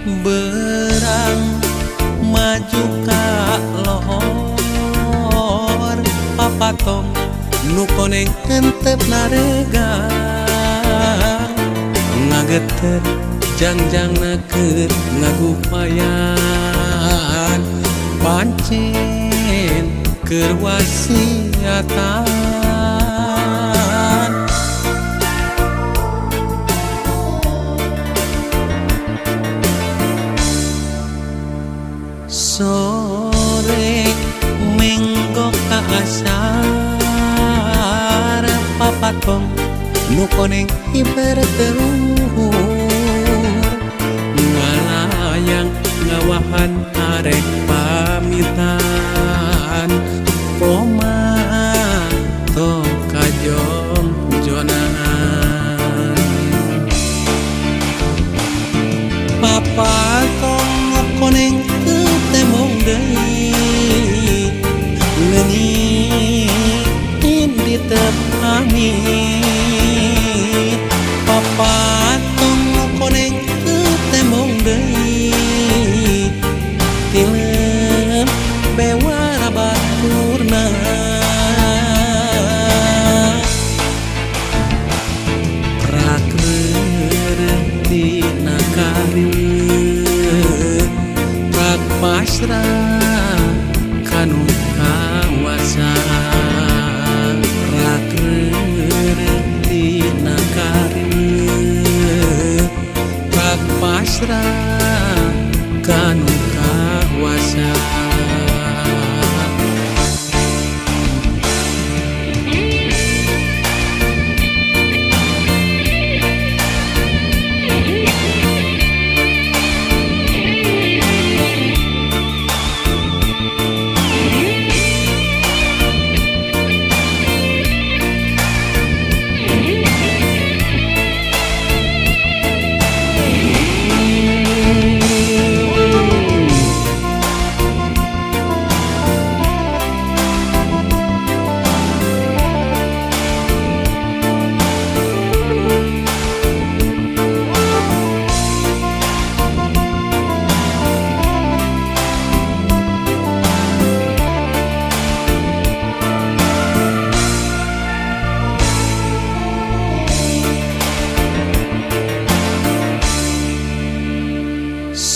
Berang maju ka lohor papatong nu koneng hentep naregang ngageter jangjang keur ngagupayan pancen keur wasiatan. Sore menggok ka asar papatong nu koneng hiber teu luhur ngalayang ngawahan arek pamitan koma tong kajongjonan papatong nu koneng teu temong deui leungit indi teu pamit papatong nu koneng teu temong deui tilem bewara baturna rak reureuh tina kareut rak pasrah kanu kawasa rak reureuh tina kareut rak pasrah kanu kawasa.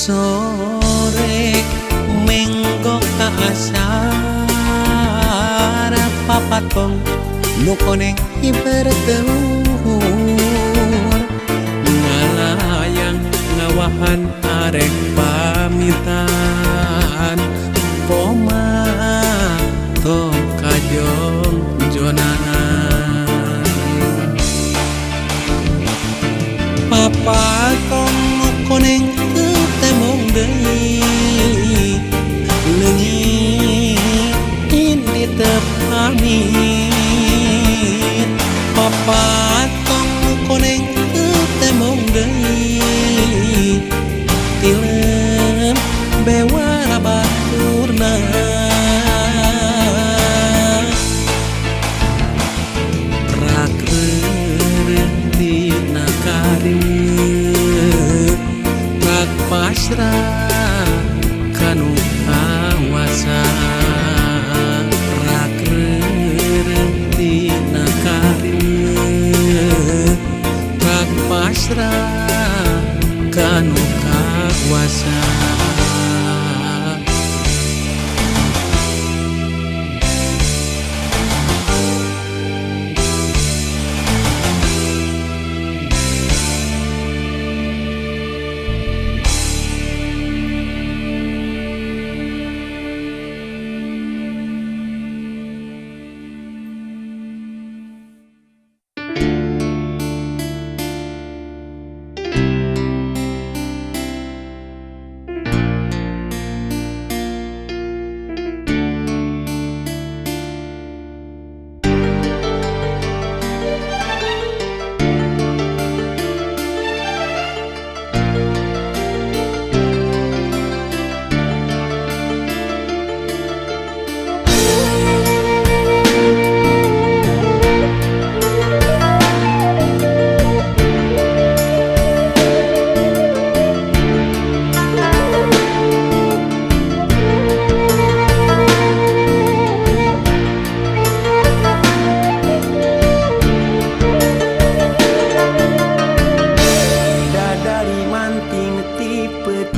Sore menggok ka asar papatong nu koneng hiber teu luhur ngalayang ngawahan arek pamitan koma tong kajongjonan papatong nu koneng teu temong deui leungit indi teu pamit papatong nu koneng teu temong deui tilem bewara baturna rak reureuh tina kareut rak pasrah kanu kawasa rak reureuh tina kareut rak pasrah kanu kawasa.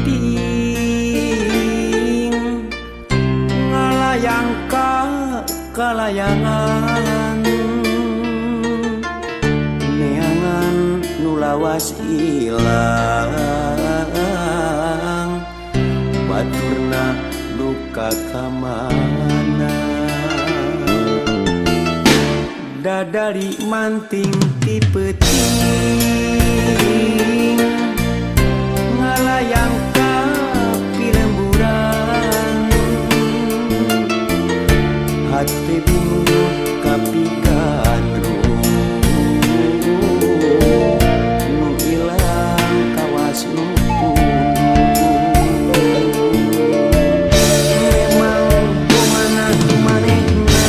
peuting ngalayang ka kalayangan neangan nu lawas ilang baturna duka ka mana dadali manting ti peuting ngalayang ka pilemburan hati bingung kapigandrung nu ilang kawas nu memang kumanah manehna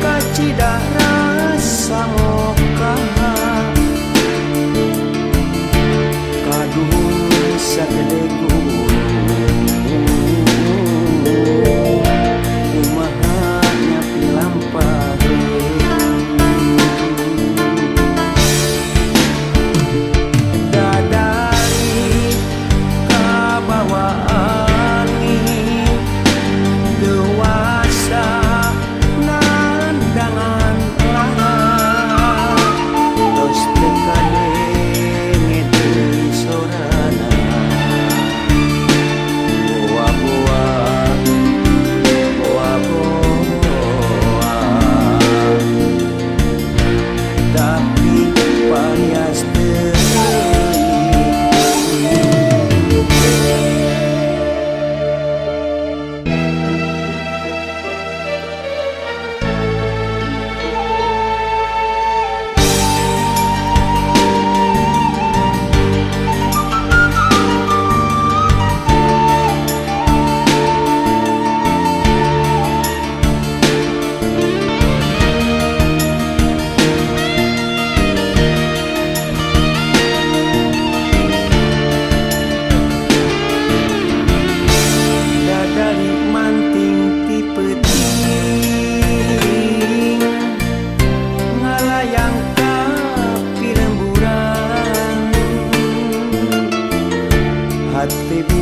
kacida rasa moka kaduhun sagede gunung kumaha nyapi lampaheun dadali kabawa angin dewasa nandangan lahan tos teu kadenge deui sorana boa-boa boa-boa tapi parias teuing. Dadali manting ti peuting ngalayang ka pilemburan hati.